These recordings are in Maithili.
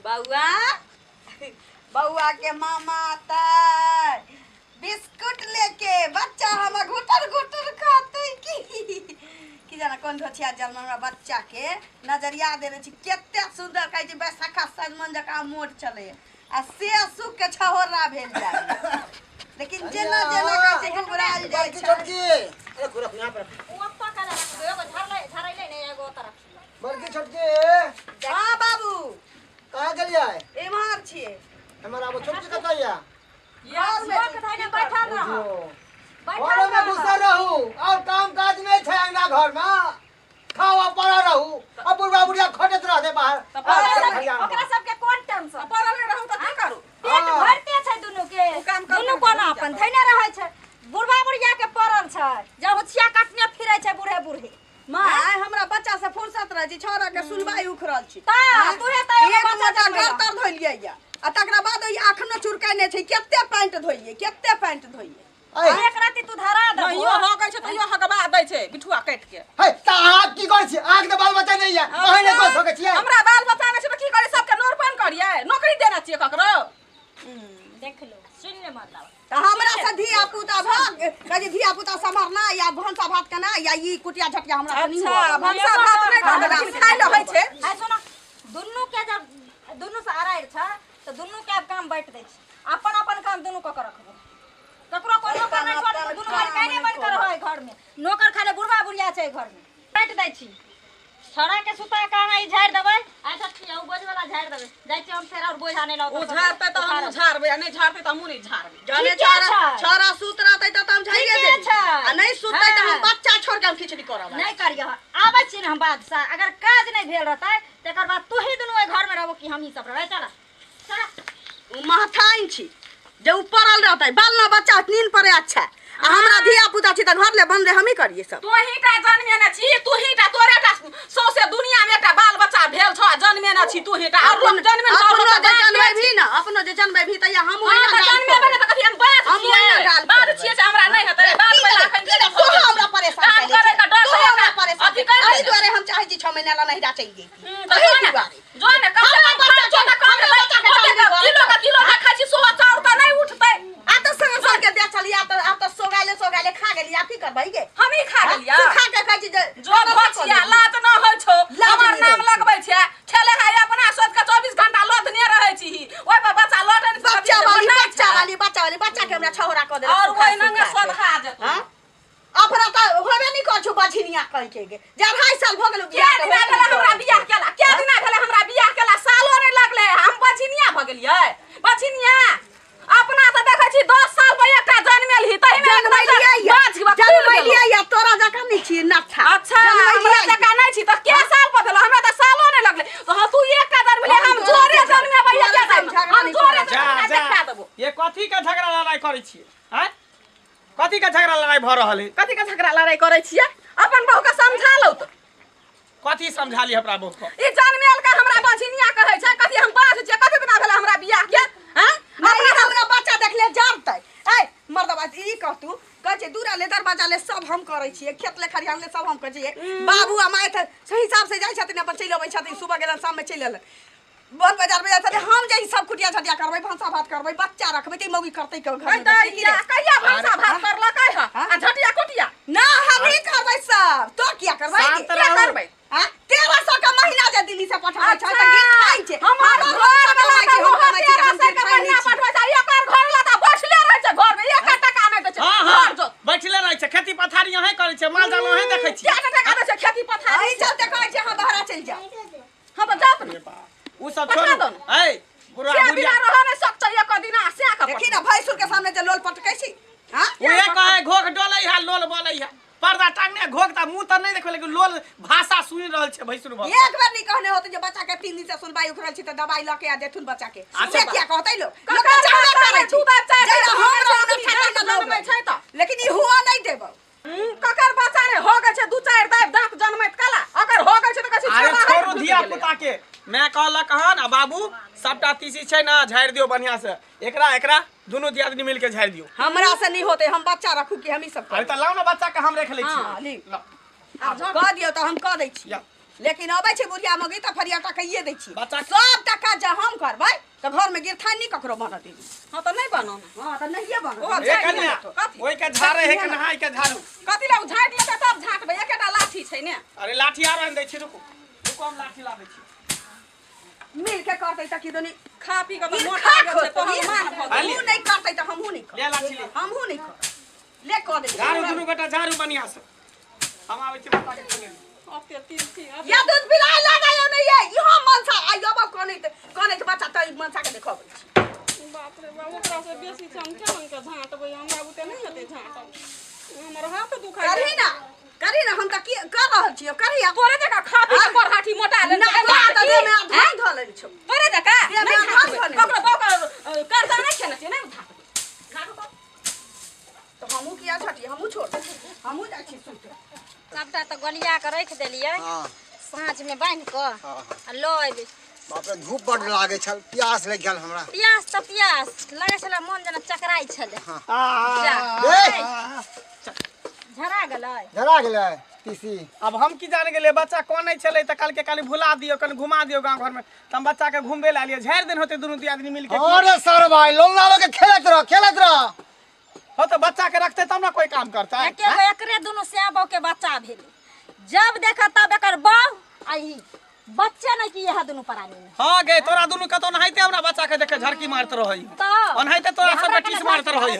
बौआ बौआ के मामा अतै बिस्कुट लेके, बच्चा हमर घुटर घुटर खातै। की की जाने कोन ढोछिया जन्म हमरा बच्चा के नजरिया देने छी। कते सुंदर कहै छी, बैसाखा सजमन जकाँ मोट छलै आ से सुख के छहोरा भेल जाय, लेकिन जेना जेना कहै छै घुबरायल जाइ बड़की छै। छोटकी, रखू रखू यहाँ पर रखू। ओ ओतऽ केना रखबै? एगो झरलै झरैलै ने, एगो ओतऽ रखियौ। बड़की छोटकी। हाँ बाबू। कहाँ गेलियै? एम्हर छियै। हमर आबो छोटकी कतऽ यऽ? घर में। सुख धैने बैठल रह। बुझियौ, बैठल घरमे रह। घुसल रहू और काम काज नहि छै। अंगना घरमे खाओ आ पड़ल रहू आ बुढ़बा बुढ़िया खटैत रहतै बाहर। तऽ आ, पड़ल खलिहान मे। ओकरा सबके कोन टेंशन? पड़ल नहि रहू तऽ की करू? पेट हाँ। भरते छै दुनू के। ओ काम करतै दुनू तऽ कोना की अपन करतै? धैने रहै छै। बुढ़बा बुढ़िया के पड़ल छै जब होछिया काटने फिरै छै बूढ़े बूढ़े। माँ, आइ हमरा बच्चा से फुर्सत रहै छै, छौड़ा के सुलबाई उखड़ल छी। तऽ तूहे तऽ एगो एक बच्चा मोटा जन्मेला। घर तर धोलियै या आ तकरा बाद ओहि अखनो चुरकेने छै। कते पैंट धोइए, कते पैंट धोइए। ऐ, एक राति तू धरा दबो। नहियो हगै छै तैयो हगबा दै छै बिठुआ काटि के। है तऽ अहाँ की करै छी? अहाँके तऽ बाल बच्चा नहि यऽ, अहाँ नहि कऽ सकै छियै? हमरा बाल बच्चा नहि छै तऽ की करियै? सबके नोर पानि करियै? नौकरी देने छियै ककरो? देख लो, सुन ले, मतलब तऽ हमरा से धिया पुता भऽ कहै छै, धिया पुता सम्हारना या भनसा भात केना या ई कुटिया झटिया हमरा से नहि अच्छा हुअ। भनसा भात नहि करबै लेकिन खाइ लए होइ छै। आइ सुन, दुनू के जब दुनू से अरारि छै तऽ दुनू के आब काम बाँटि दै छी। अपन अपन काम दुनू कऽ के रखबो, ककरो कोनो अपन काम नहि छोड़बै। अपन दुनू भाई काम काहे बन के रहै घर में? नौकर खाली बुढ़बा बुढ़िया छै घर में। बाँटि दै छी। छौड़ा के सुता के अहाँ ई झाड़ि देबै। अच्छा ठीक है, ओ बोझ वाला झाड़ि देबै। जाइ छी हम फेर और बोझ आनै लए। ओ झाड़तै तऽ हमहूँ झाड़बै आ नहि झाड़तै तऽ हमहूँ नहि झाड़बै। जने ठीके छौड़ा छै। छौड़ा सुत रहतै तऽ हम झाड़िए ठीके देबै छै। आ नहि सुततै तऽ हम हाँ। बच्चा छोड़ के हम खिचड़ी करब। नहि करियह। आबै छी ने हम बाद से, अगर काज नहि भेल रहतै तकर बाद तू ही दुनू ओहि घर में रहबो कि हमही सब रहबै। चल चल। ओ महथाइन छी जे उ पड़ल रहतै, बाल न बच्चा नींद पड़े। अच्छा, आ हमरा धिया पुता छी तऽ घर ले बन रे, हमही करिए सब। तू ही टा जन्मेने छी, तू ही टा, तोरे टा सौंसे दुनिया में एकटा बाल बच्चा भेल छौ आ जन्मेने छी तू ही टा। और लोक जन्मेने छौ, और अपनो लोक जे तऽ बाँझ जनमेबही ने, अपनो जे जनमेबही तऽ हम हाँ, ओहिना तऽ गाल जन्मेबै ने फोड़बै। तऽ कथी हम बाँझ हम ओहिना छियै? गाल बाँझ फोड़बै। छियै से हमरा नहि हेतै? बाल की बच्चा करे? एखन की रे, तोहू हमरा परेशान काम कैले करे छै। के डर तोहू से हमरा एकटा परेशान अथी कैले। करि एहि देने। दुआरे हम चाहै छी 6 महीना ला नहिरा चलि जैती। तऽ एहि जो ने, दुआरे जो ने, कम से हमरा कम बच्चा खर्चो तऽ कम हमरा हेतै। बच्चा के ओतेक चाउर नहि किलो के किलो जे खाइ छी सोहा चाउर तऽ नहि उठतै। आ तऽ साँझ साँझ के बेचलियै, आब तऽ आब तऽ सोगाइले सोगाइले खा गेलियै। आब की करबै गे? हमही खा गेलियै। सुखा के खाइ छी जे जो घोचिया, लाज न होइ छौ? लाज हमर नहि नाम होइ छै। लगबै छै। खेले है अपना सोच के 24 घंटा लदने रहै छी। ओहि पर बच्चा लदन बच्चा वाली, बच्चा वाली, बच्चा वाली, बच्चा के हमरा छहोरा कऽ देलक। और सुखा ओहि नंगे सुखा के। सोधा जेतौ। हाँ? अपना तऽ होबे नहि करै छौ बझिनिया कहि के गे, जे 2.5 साल भऽ गेलौ के बियाह के, दिना होबे भेलै नहि हमरा करै बियाह छै। केला? के दिना भेलै हमरा बियाह केला? सालो नहि लगलै, हम बझिनिया भऽ गेलियै? बझिनिया अपना तऽ देखै छी 10 साल पर एकटा जन्मेलही, तहिमे एकदम से जनमैलियै या, बाझ खुलि गेलौ। जनमैलियै या, तोरा जकाँ नहि छियै नत्था। अच्छा, हमरा जनमैलियै जकाँ नहि छी तऽ के साल पर भेलौ? हमरा तऽ सालो नहि लगलै तऽ हाँ, तू एकटा जन्मली, हम हम तोरा जोरे से जन्मेबै। तोरा एके से हम टाइम झगड़ा हम नहि जोरे करब। जा जन्मेबै, जा देखा देबो। ये कथी के झगड़ा लड़ाई करै छियै? आँय, कथी के झगड़ा लड़ाई भऽ रहल है? कथी के झगड़ा लड़ाई करै छियै? अपन बहू के समझा लौ तऽ। कथी समझा ली हमरा बहू के? ई जनमेल के हमरा बझिनिया कहै छै। कथी हम बाझ छियै? कथी दिना भेलै हमरा बियाह के? हँ, नहीं अपना हमरा बच्चा देखले जानतै। ऐ मर्दबा, ई कहतू, कहै छै दूरा ले दरवाजा ले सब हम करै छियै, खेत ले खरिहान ले सब हम करै छियै। बाबू आ माय तऽ सही हिसाब से जाइ छथिन, अपन चलि अबै छथिन। सुबह गेलन, शाममे चलि एलन। वन बाजार में जाइ छथिन। हम जे ई सब कुटिया झटिया करबै, भनसा भात करबै, बच्चा रखबै, तऽ ई मौगी करतै के घर में बैसतै की दैया रे? कहिया भनसा भात करलकै हँ हाँ? आ झटिया कुटिया? ना, हमही करबै सब, तो किया करबै? शांत किया रहू। करबै? हाँ? 1300 के महीना जे दिल्ली से पठाबै छै तऽ गिर खाइ छै। हमर हमर घर घर वाला कमाइ तऽ छै, हम ओहो कमाइ छी तऽ 1300 हम गिर के खाइ नहि महीना छी। पठबै छै। एकर घर वाला तऽ बैठले रहै छै घर में, एक टका नहि दै छै। हाँ हाँ घर जो बैठले रहै छै, खेती पथारी अहीं करै छै, माल जाल अहीं देखै छियै। क्या टका दै छै खेती पथारी? एहि चलते कहै छै अहाँ बहरा चलि जाउ। हम तऽ जाउ ने। अरे बाप, उ सब पठा छोड़ू। दो ने। ऐ बुढ़ा से बुढ़िया बिना रह नहि सकतै एक दिना से के। देखी ने, भैंसुर के सामने जे लोल पटकै छी। हाँ, उहे कहे घोघ डोलै है, लोल बोलै है, पर्दा टांगने घोघ तऽ मुंह तऽ नहि देखबै लेकिन लोल भाषा सुनि रहल छै भैंसुर भऽ। एक बेर नहीं कहने होते जे बच्चा के 3 दिन से सुनवाई उखड़ल छी तऽ दवाई लऽ के आ देथुन बच्चा के। अच्छा से बा- किया कहतै लोक? लोक ककर तऽ चाहबे बच्चा करै रे? छै। दू बार चारि जहिना बेर हम जन्मै रहब छै, तहिना लोक जन्मै छै तऽ। लेकिन ई हुआ नहीं देबौ। ककर बच्चा रे? हो गेल छै दू चारि दाबि दाँत जनमैत कला अगर हो गेल छै तऽ कहै छै अरे छोड़ा छोड़ू हटि धिया गेलै। पुता के। मैं कहलक हन आ बाबू, सबटा तीसी छै ने, झाड़ि दियौ बढ़िया से। एकरा एकरा दुनू दियादनी मिल के झाड़ि दियौ। हमरा से नहीं होते, हम बच्चा रखू कि हम ई सब अरे करू? तऽ लाउ ने बच्चा के, हम राखि लै हाँ, छी। ली। लाउ। कह दियौ तऽ हम कह दै छी। या। लेकिन अबै छै बुढ़िया मौगी तऽ फरियाटा कहिए दै छी। बच्चा- सब टका जे हम करबै त घर में गिरथानी ककरो बन देबी। हां त नहीं बनो ना। हां त नहिए बनो। ओ ए कन्या ओइ के झारे है के नहाय के झाड़ू कथी ला झाट लेतै तब झाटबै, एकेटा लाठी छै ने। अरे लाठी आरो आनि दै छी, रुकू रुकू हम लाठी लाबै छी। मिल के करतै त की दोनी खा पी के त मोटा गेल छै, पहलवान भ गेल। उ नहीं करतै त हमहू नहीं करबै। ले लाठी ले। हमहू नहीं करबै, ले क दे झाड़ू दुनू गोटा झाड़ू बढ़िया से। हम आबै छी माता के खेले। अते तीन या दूध पिलाय लगायो नहीं ये इहो मनसा आइयो कनैत कनैत बच्चा त मनसा के देखबै छी। बाप रे बाप, ओकरा से बेसी छै हम केना के झाँटबै, हमरा बुते नहीं हेतै झाँटल, हमर हाथ दुखाइ। करही ना करही ना, हम त की कर रहल छियो करही। तोरे जकाँ खा पी के पराठी मोटा ले ना तोरा त देह में धान धऽ लेने छौ। तोरे जकाँ देह में नहीं धान झाँटबै, धऽ लेने। ककरो बाप के कर्जा नहीं खेने छियै, नहीं झाँटबै। झाँटू तो हमहू किया छठी, हमहू छोड़ हमहू जाइ छी सुते। सबटा तऽ गोलिया के राखि देलियै साँझ में बान्हि कऽ आ लऽ अयबै। बाप रे धूप बड लागै छल, प्यास लागि गेल हमरा। प्यास तऽ प्यास लगै छलै, मन जेना चकराइ छलै। झरा गेलै, झरा गेलै तीसी। अब हम की जान गेलियै बच्चा कनै छलै तऽ कहलकै कनि भुला दियौ कनि घुमा दियौ गाँव घरमे, तऽ हम बच्चा के घुमबै लए एलियै। झाड़ि देन होतै दुनू दियादनी मिलके। अरे सर भाई लोन लाबऽ के खेलैत रह खेलैत रह। हो तो बच्चा के रखते तब ना कोई काम करता है। एके एकरे दुनू से बहू के बच्चा भेल, जब देखा तब एकर बहू आ ई बच्चा नहीं कि यह दुनू प्राणी में। हां गे तोरा दुनू कतो नहाइते हमरा बच्चा के देखे झड़की मारत रहई त ओनाहिते तोरा सब के टीस मारत रहई।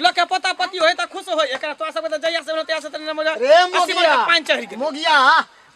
लोक के पोता पति होय त खुश होय, एकरा तोरा सब के जइया से तोरा से त मजा रे मोगिया पानी चढ़ गेल। मोगिया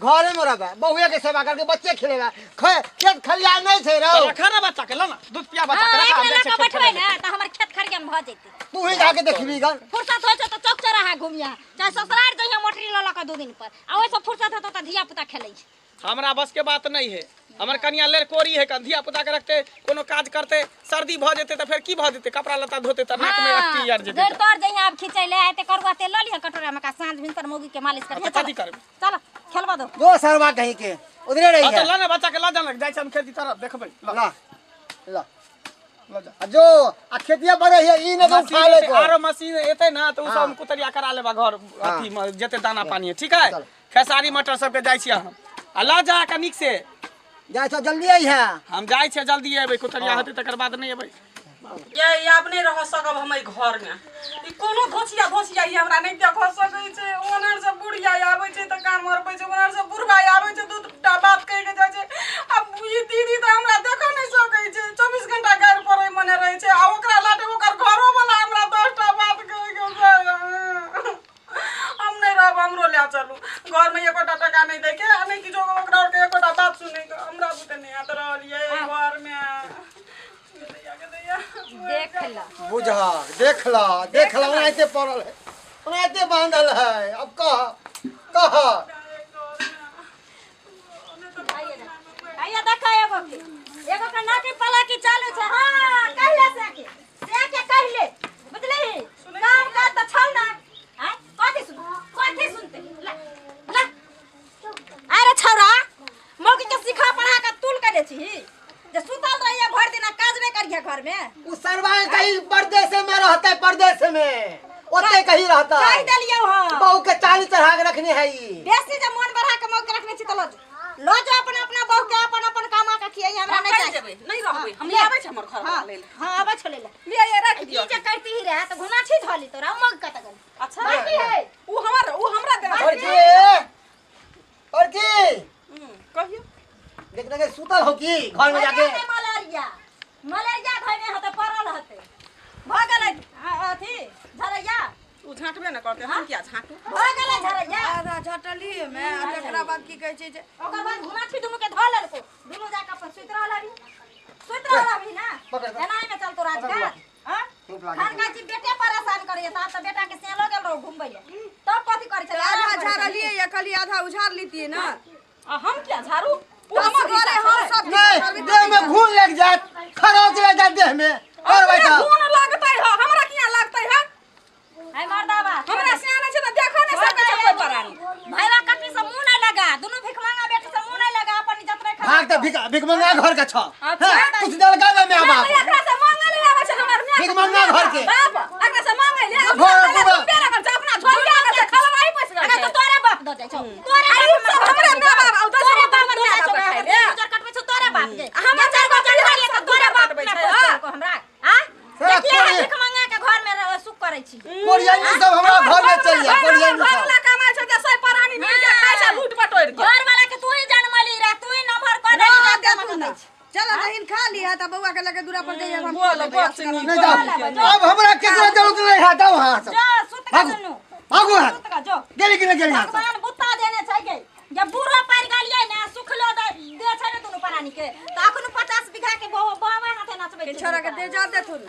घरे में रहबा, बहुए के सेवा करके बच्चे खेलेगा, खेत खलिया नहीं छै रौ। रखा ना बच्चा के, ला ना दूध पिया बच्चा के रखा, हम लगा बैठबै ना त हमर खेत खरिया में भ जैते। तू ही जाके देखबी गन। फुर्सत होय छै त चौक चौराहा घुमिया, चाहे ससुराल जइया मोटरी ल ल के 2 दिन पर, आ ओइ से फुर्सत हेतौ त धिया पुता खेलै छै। हमरा बस के बात नहीं है, हमर कनिया लेर कोरी है, धिया पुता के रखते कोनो काज करते सर्दी भ जेते त फेर की भ जेते, कपड़ा लत्ता धोते त नाक में अथी यार जेते। देर तर जइया आब खिचै ले आते करुआ तेल ल लिह कटोरा में का साँझ भिनसर मौगी के मालिश करिहे। कथी करबे चल खेलबा दो दो सरवा कहीं के उधरे रही है। ल ना बच्चा के ल जान जाय छै हम खेती तरफ देखबै। ल ल ल जा आ जो आ खेतिया पर है ई न तो खा ले को आरो मशीन एते ना त उ सब कुतरिया करा लेबा घर अथी जते दाना पानी है। ठीक है खेसारी मटर सब के जाय छी हम, आ ल जा कनिक से जाय छ जल्दी आई है। हम जाय छै जल्दी एबै, कुतरिया हेतै तकर बाद नहीं एबै। ये आब नहीं रह सकब हम एहि घर में, ई कोनो धोसिया धोसिया ई हमरा नहीं देख सकै छै। ओनर से बुढ़िया आबै छै तऽ काम मरबै छै, ओनर से बुढ़बा आबै छै दूटा बात कहि के जाइ छै। आब ई दीदी तऽ हमरा देखऽ नहीं सकै छै, 24 घंटा गारि पड़ै मने रहै छै, आ ओकरा लाटे ओकर घरो वाला हमरा 10टा बात कहि के जाइ। हम नहीं रहब, हमरो ले चलू घर में, एकोटा टका नहीं दैके आ नहीं किछो, ओकरा के एकोटा बात सुनै के हमरा बुते नहीं आत रहल ये घर में। देख ल बुझा देख ल देख ल ओनाहिते पड़ल है, ओनाहिते बांधल है। अब कह कह आइए देखा एगो के एगो के नाकी पलाकी चालू छै। हां कहले से के कहले बुझली काम काज त छौ ना। हां कथी सुन कथी सुनते ल ल अरे छौरा मौकी के सिखा पढ़ा के तुल करे छी जे सुतल रहिए भर दिन काज नहीं करिए घर में। उ सरवा कहीं परदेश में रहता है, परदेश में ओते कहीं रहता है। कहि देलियौ हां बहू के चाली चढ़ा के रखने है ई। बेसी जे मन बढ़ा के मौके रखने छी त ल लो जो अपन अपना बहू के अपन अपन कामा के खियै, हमरा नहीं चाहिए। जेबै नहीं रहबै हम, आबै छै हमर घर वाला ले। हां आबै छै ले ले ये रख दियो। ई जे करती ही रहे त घुना छी धली तोरा मग कत गेल। अच्छा बाकी है उ हमर उ हमरा देना। बड़की बड़की कहियो देख देख सुतल हो की घर में जाके। मलेरिया मलेरिया धइने हते पड़ल हते भ गेलै अथी झरैया उ झाँटबे न करते, हम किया झाँटू। भ गेलै झरैया आधा झटलिए में आ तकरा बाद की कहै छै जे ओकर बाद घुमा छी दुनू के ध लेलको, दुनू जाके अपन सुति रहल अभी, सुति रहल अभी ना एनाही में चल तोरा आजकल। हां खान का छी बेटे परेशान करैया त आब त बेटा के से ल गेल रहो घुमबै ले तब कथी करै छै। आधा झाड़लिए या कहली आधा उझाड़ लीतिए ना, आ हम किया झाड़ू उ हमर घरे हम सब नहीं देह में घून लग जात, खरोच लग जात देह में और बैठा घून लगतै ह हमरा किया लगतै ह। है मर्दाबा हमरा सियाना छै त देखो नै सकै छै कोई परानी। भैया कटनी से मुंह नै लगा, दुनू भिखमंगा बेटी से मुंह नै लगा, अपन इज्जत नै खा। भाग त भिखमंगा घर के छ। कुछ दलका ना मैं बाप एकरा से मांगल ले आबै छै हमर my भिखमंगा घर के बाप एकरा से मांगल ले अपना अपना झोलिया के खलवाई पैस गेल अगर तो तोरे बाप द जाइ छौ, तोरे बाप हमरा my बाप आ दोसर बाप हमर my बाप खाइ ले गुजर कटबै छौ तोरे बाप के। हमर चार गो ना चल बहिन खा लिहा त बौआ के लगे दूरा पर जाइए हम बोल बच नहीं जाओ अब हमरा केकरो जरूरत नहीं है जाओ हां सब जा सुत के दुनू भागो हां सुत के जो गेली कि नहीं गेली हां भगवान बुत्ता देने छै गे जब बूढ़ो पार गेलियै ने सुखलो दे दे छै ने दुनू प्राणी के त अखन 50 बीघा के बाबा हाथे नचबै के छोरा के दे जा देथुन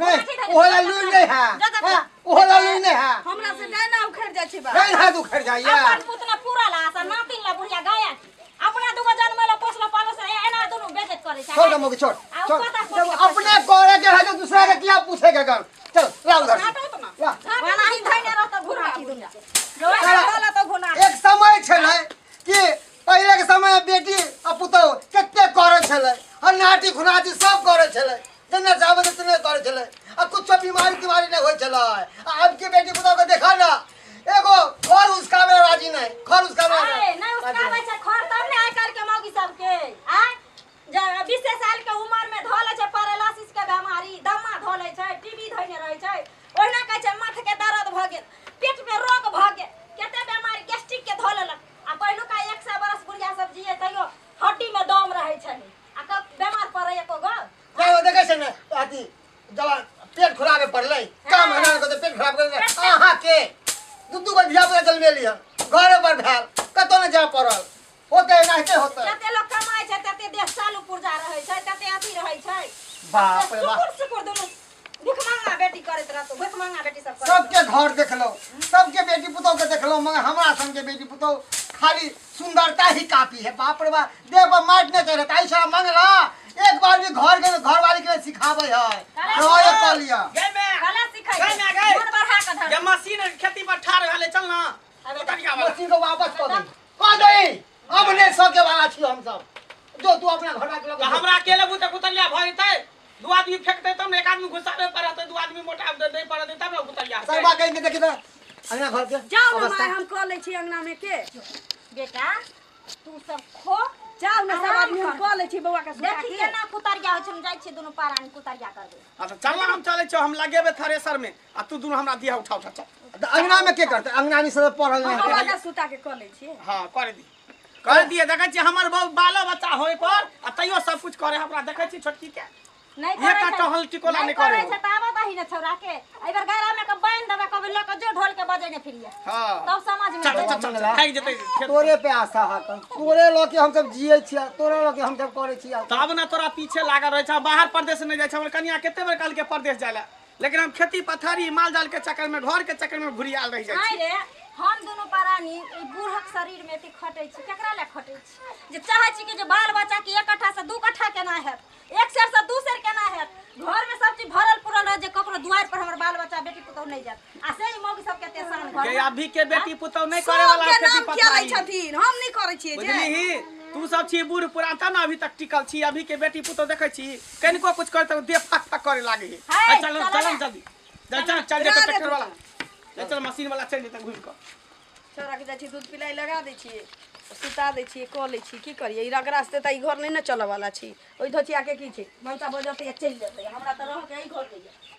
नहीं ओला लूल नहीं है ओला लूल नहीं है हमरा से जाय ना उखड़ जाय छै बा नहीं है उखड़ जाइए अपन पुतना पूरा ला आसा नातिन ला बुढ़िया गाया अपना दुगो जन्मला पोसला पालो से एना दुनू बेइज्जत करे छै छोड़ मोगी छोड़ छोड़ जब अपने करे के है तो दूसरा के क्या पूछेगा कर चल ला उधर ला वाला ही धइने रहत घुरा की दुनिया जो तो घुना एक समय छलै कि पहिले के समय में बेटी आ पुतोह कते करे छलै आ नाटी खुनाटी सब करे छलै जेना जाबे तेने करे छलै आ कुछो बीमारी तिमारी नहीं होय छलै आ अब के बेटी पुतोह के देखा ना एगो घर उसकावे राजी नहीं घर उसकावे अरे नहीं उसकावे छै घर तब ने आइ काल्हि के मौगी सब के आ जे 20 साल के उम्र में धोले छै पैरालिसिस के बीमारी दमा धोले छै टीबी धइने रहै छै ओहिना कहै छै माथ के दर्द भ गेल पेट में रोग भ गेल कते बीमारी गैस्ट्रिक के धोलेलक आ पहिलुका 100 बरस बुढ़िया सब जिए तैयो हड्डी में दम रहै छै आ कब बीमार पड़ै एको गो जाओ देखै छै ने अथी दवा पेट खुराबे पड़लै काम हना के पेट खराब कर अहाँ के दू दू गो धिया पुता जन्मेली हन घरे पर भेल कतौ नहि जाय पड़ल होते एनाहिते होते जते लोग कमाइ छै तते देश चालू पुर्जा रहै छै तते अथी रहै छै बाप रे बाप सुकुर सुकुर दुनू भूख मांगा बेटी करैत रहतो भूख मांगा बेटी सब करैत सबके घर देखलो सबके बेटी पुतोह के देखलो मगर हमरा संग के बेटी पुतोह खाली सुंदरता ही काफी है बाप रे बाप देह पर माटि नहीं चढ़त ऐसा मंगला एक बार भी घर के घरवाली के सिखाबै है रह कर लिया गए मैं कला सिखाइ गए मैं गए मन बढ़ा के धर ये मशीन खेती पर ठाड़ भेले चल ना उतरिया वाला मशीन को वापस कर दे कह दे अब नहीं सके वाला छी हम सब जो तू अपना घर के तो हमरा अकेले बुते कुतरिया भ जेतै दू आदमी फेंकते तब ने एक आदमी घुसाबे पड़त दू आदमी मोटा दे पड़त तब ने कुतरिया हेतै। सरबा कहीं के देखी त अंगना घर के जाओ ना माय हम कऽ लै छी अंगना में के बेटा तू सब खो जाओ ना सब आदमी हम कऽ लै छी बौआ के सुता देखी के केना कुतरिया होइ छै हम जाइ छियै दुनू पारानी कुतरिया करबै अच्छा चल ना हम चलै छियौ हम लगेबै थ्रेसर में आ तू दुनू हमरा दिया उठा उठा चल अंगना में के करते अंगना में सब पढ़ल हम नहीं बौआ के सुता के कऽ लै छी हाँ कर दी कर दिए देखै छियै हमर बालो बच्चा होय पर आ तैयो सब कुछ करे हमरा देखै छी छोटकी के नहीं एक करै छै टहल टिकोला नहीं करै करे छै त आबऽ दही ने छौरा के एहि बेर गरा में के बान्हि देबै कभी लऽ के जो ढोल के बजेने फिरिए हाँ तब समझ में चल चल चल थाकि जेतै खेत। तोरे पे आशा है तोरे लऽ के हम सब जिए छियै तोरे लऽ के हम सब करै छियै तब ने तोरा पीछे लागल रहै छै बाहर परदेश नहीं जाइ छै हमर कनिया कते बेर कहलकै परदेश जाइ लए लेकिन हम खेती पथारी माल जाल के चक्कर में घर के चक्कर में घुरियाल रहि जाइ आइ छी रे हम दुनू प्राणी ई बूढ़क शरीर में एते खटै छी केकरा लए खटै छी जे चाहै छी कि जे बाल बच्चा के एक कट्ठा से दू कट्ठा केना हैत एक सेर से दू सेर केना हैत घर में सब चीज भरल पुरल रहत जे ककरो दुआरि पर हमर बाल बच्चा बेटी पुतहु नहीं जायत आ से ही मौगी सब के शान घर गे में। अभी के बेटी पुतहु नहीं करे वाला सबके खेती नाम किया लै पथारी छथिन हम नहीं करै छियै जे बुझलिही तू सब छी बूढ़ पुरान तब ने अभी तक टिकल छी अभी के बेटी पुतहु देखै छी कनिको कुछ करे तऽ देह फाक फाक करे लागे है, चल चल चल ना। जल्दी चल चल चल जेतै राधे ट्रैक्टर वाला चल चल मशीन वाला चल जेतै घुमि कऽ छोरा के जाइ छी दूध पिलाई लगा दै छियै सुता दै छियै कऽ लै छी की करियै ई रगड़ा से तऽ ई घर नहि ने चलऽ वाला छी ओहि धोचिया के की छै मनसा भऽ जेतै आ चलि जेतै हमरा तऽ रहके एहि घर मे यऽ।